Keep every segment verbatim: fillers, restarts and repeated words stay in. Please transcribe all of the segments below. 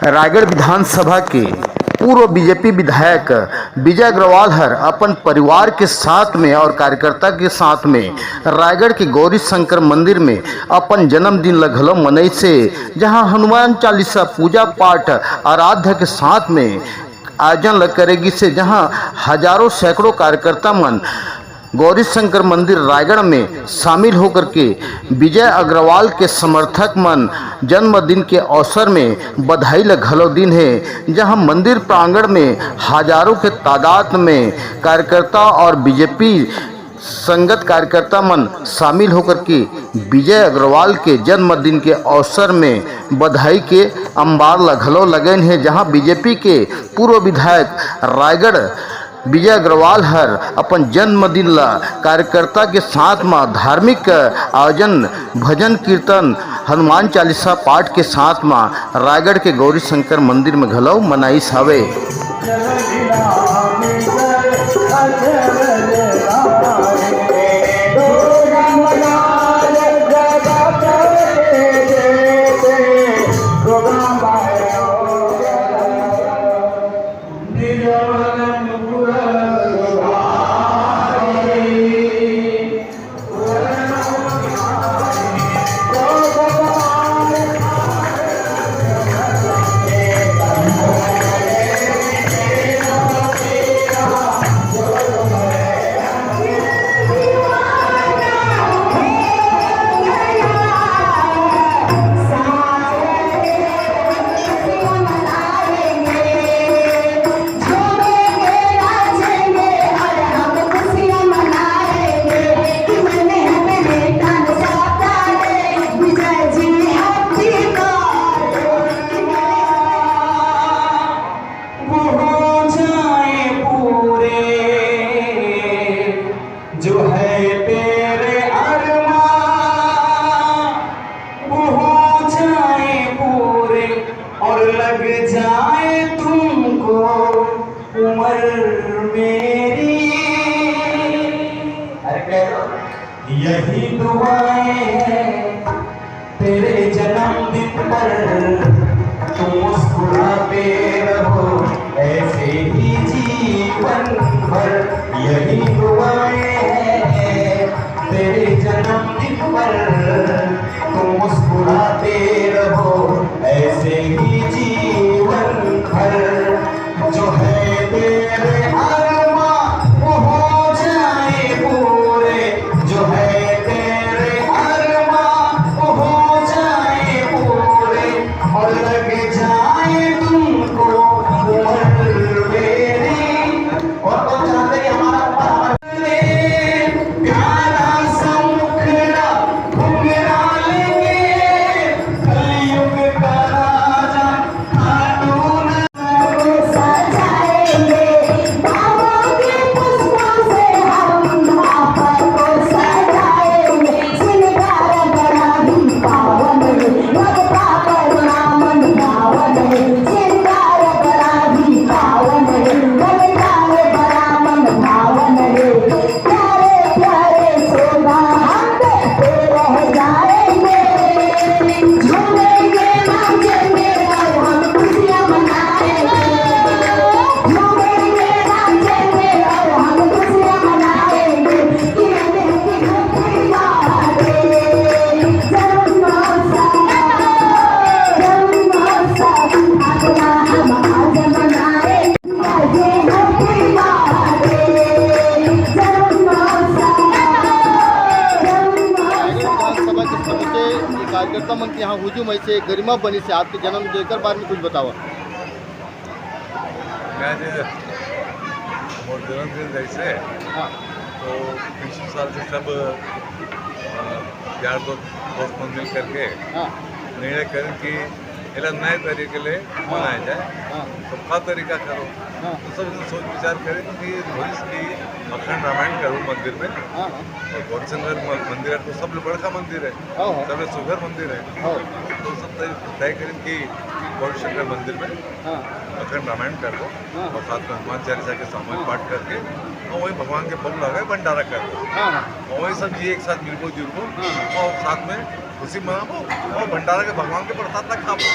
रायगढ़ विधानसभा के पूर्व बीजेपी विधायक विजय अग्रवाल हर अपन परिवार के साथ में और कार्यकर्ता के साथ में रायगढ़ के गौरी शंकर मंदिर में अपन जन्मदिन ल घलो मनइस हे, जहां हनुमान चालीसा पूजा पाठ आराध्य के साथ में आयोजन ल करे गिस हे, जहां हजारों सैकड़ों कार्यकर्ता मन गौरी शंकर मंदिर रायगढ़ में शामिल होकर के विजय अग्रवाल के समर्थक मन जन्मदिन के अवसर में बधाई ल घलो दिन हे, जहां मंदिर प्रांगण में हजारों के तादाद में कार्यकर्ता और बीजेपी संगत कार्यकर्ता मन शामिल होकर के विजय अग्रवाल के जन्मदिन के अवसर में बधाई के अंबार ल घलो लगइन हे, जहां बीजेपी के पूर्व विधायक रायगढ़ विजय अग्रवाल हर अपन जन्मदिन ल कार्यकर्ता के साथ म धार्मिक आयोजन, भजन कीर्तन, हनुमान चालीसा पाठ के साथ म रायगढ़ के गौरी शंकर मंदिर में घलो मनाइस हवे। वो हो जाए पूरे, जो है तेरे अरमां, वो हो जाए पूरे और लग जाए तुमको उम्र मेरी। अरे कह दो। यही दुआएं हैं तेरे जन्मदिन पर, तू मुस्कुराते रहो ऐसे ही जीवन भर। यही दुआएं हैं तेरे जन्मदिन पर, तू मुस्कुराते रहो ऐसे ही जीवन भर। जो है तेरे अरमां वो हो जाए पूरे, जो है तेरे अरमां वो हो जाए पूरे, और लग जाए तुमको उम्र मेरी। और तो चाहते कि हमारा ऊपर हमारे प्यारा सा मुखड़ा घुंघरा लेंगे, कलयुग का राजा खाटू कार्यकर्ता मन के यहाँ हुजूम ऐसे गरिमा बनी से आपके जन्म के एकर बारे में कुछ बतावा। मैं जे मोर जन्मदिन रहिसे, हाँ। तो पिछले साल से सब, अ, यार दोस्त, दोस्त मन मिल करके हाँ। निर्णय करें कि एला नए तरीके ले हाँ। मनाया जाए। हाँ। तो का तरीका करो? हाँ। तो सब सोच विचार करें कि भविष्य की अखंड रामायण करूँ मंदिर में। हाँ, हाँ। और गौरी शंकर म-, मंदिर है तो सबसे बड़का मंदिर है, हाँ, हाँ। सबसे सुघर मंदिर है। हाँ। तो सब तय, तय करें कि गौरी शंकर मंदिर में हाँ। अखंड रामायण कर दो हाँ। और साथ में हनुमान चालीसा के सामूहिक हाँ। पाठ करके वही भगवान के भोग लगे, भंडारा कर दो। हाँ, हाँ। और वही सब जी एक साथ मिलबो जुलबो हाँ। और साथ में खुशी मनाबो और भंडारा के भगवान के प्रसाद ला खाबो।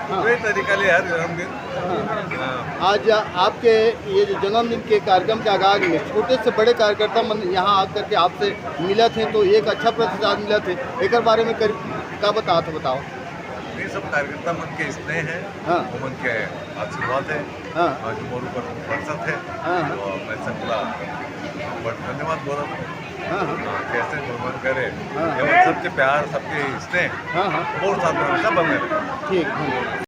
हाँ। वही तरीका ले यार जन्मदिन। हाँ। हाँ। आज आपके ये जो जन्मदिन के कार्यक्रम के आगाज में छोटे से बड़े कार्यकर्ता मन यहाँ आकर के आपसे मिलत हे, तो एक अच्छा प्रतिसाद मिलत हे, एकर बारे में कर, का बतात हो, बताओ। ये सब कार्यकर्ता मन के स्नेह है, हाँ। वो मन के आशीर्वाद है, हाँ। और जो मोर ऊपर बरसत है, हाँ, हाँ। तो मैं सबका बड़ धन्यवाद बोलत हूँ। हाँ, हाँ। हाँ, कैसे भगवान करे, हाँ। ये मन सबके प्यार, सबके स्नेह, हाँ, हाँ। और साथ में हमेशा बने रहे। ठीक, धन्यवाद।